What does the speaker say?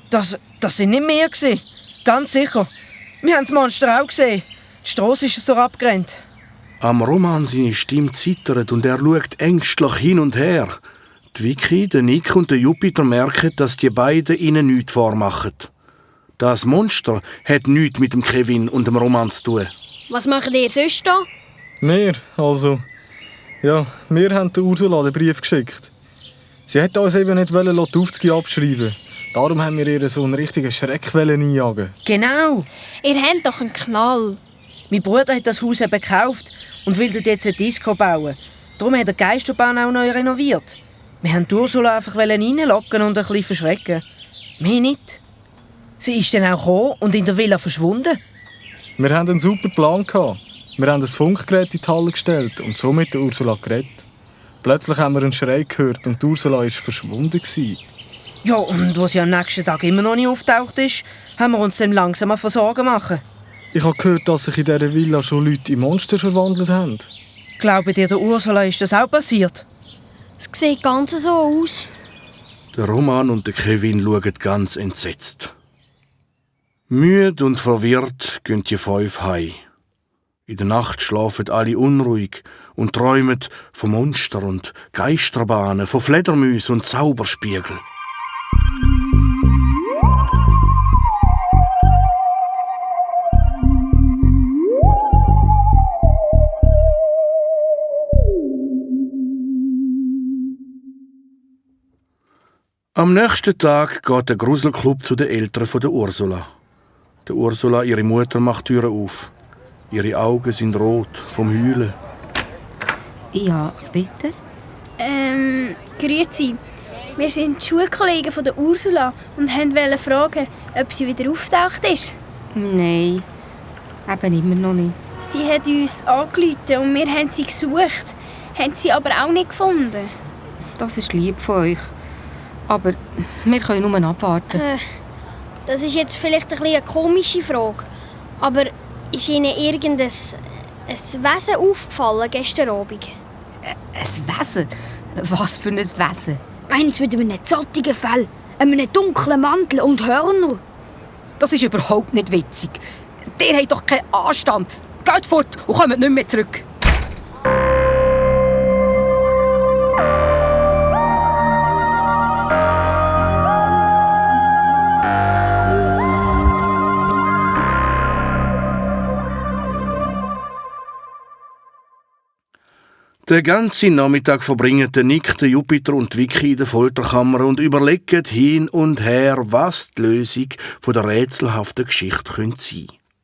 Das sind nicht wir gewesen. Ganz sicher. Wir haben das Monster auch gesehen. Die Strasse ist so abgerannt. Am Roman seine Stimme zittert und er schaut ängstlich hin und her. Die Vicky, der Nick und der Jupiter merken, dass die beiden ihnen nichts vormachen. Das Monster hat nichts mit dem Kevin und dem Roman zu tun. Was macht ihr sonst da? Wir haben der Ursula den Brief geschickt. Sie wollte uns eben nicht die Aufzüge abschreiben. Darum haben wir ihr so einen richtigen Schreck einjagen. Genau. Ihr habt doch einen Knall. Mein Bruder hat das Haus eben gekauft und will dort jetzt eine Disco bauen. Darum hat er die Geisterbahn auch neu renoviert. Wir wollten Ursula einfach reinlocken und ein bisschen verschrecken. Mehr nicht. Sie ist dann auch gekommen und in der Villa verschwunden. Wir hatten einen super Plan. Wir haben ein Funkgerät in die Halle gestellt und so mit der Ursula geredet. Plötzlich haben wir einen Schrei gehört und Ursula war verschwunden. Ja, und als sie am nächsten Tag immer noch nicht auftaucht ist, haben wir uns dann langsam Sorgen machen. Ich habe gehört, dass sich in dieser Villa schon Leute in Monster verwandelt haben. Glaubt ihr, der Ursula ist das auch passiert? Es sieht ganz so aus. Der Roman und der Kevin schauen ganz entsetzt. Müde und verwirrt gehen die 5 heim. In der Nacht schlafen alle unruhig und träumen von Monster und Geisterbahnen, von Fledermäusen und Zauberspiegel. Am nächsten Tag geht der Gruselclub zu den Eltern von der Ursula. Der Ursula, ihre Mutter, macht die Türen auf. Ihre Augen sind rot vom Heulen. Ja, bitte? Grüezi. Wir sind die Schulkollegen von der Ursula und wollten fragen, ob sie wieder auftaucht ist. Nein, eben immer noch nicht. Sie hat uns angerufen und wir haben sie gesucht, haben sie aber auch nicht gefunden. Das ist lieb von euch. Aber wir können nur abwarten. Das ist jetzt vielleicht eine komische Frage. Aber ist Ihnen irgendein Wesen aufgefallen gestern Abend? Ein Wesen? Was für ein Wesen? Eins mit einem zottigen Fell, einem dunklen Mantel und Hörner. Das ist überhaupt nicht witzig. Ihr habt doch keinen Anstand. Geht fort und kommt nicht mehr zurück. Den ganzen Nachmittag verbringen der Nick, der Jupiter und die Vicky in der Folterkammer und überlegen hin und her, was die Lösung der rätselhaften Geschichte sein könnte.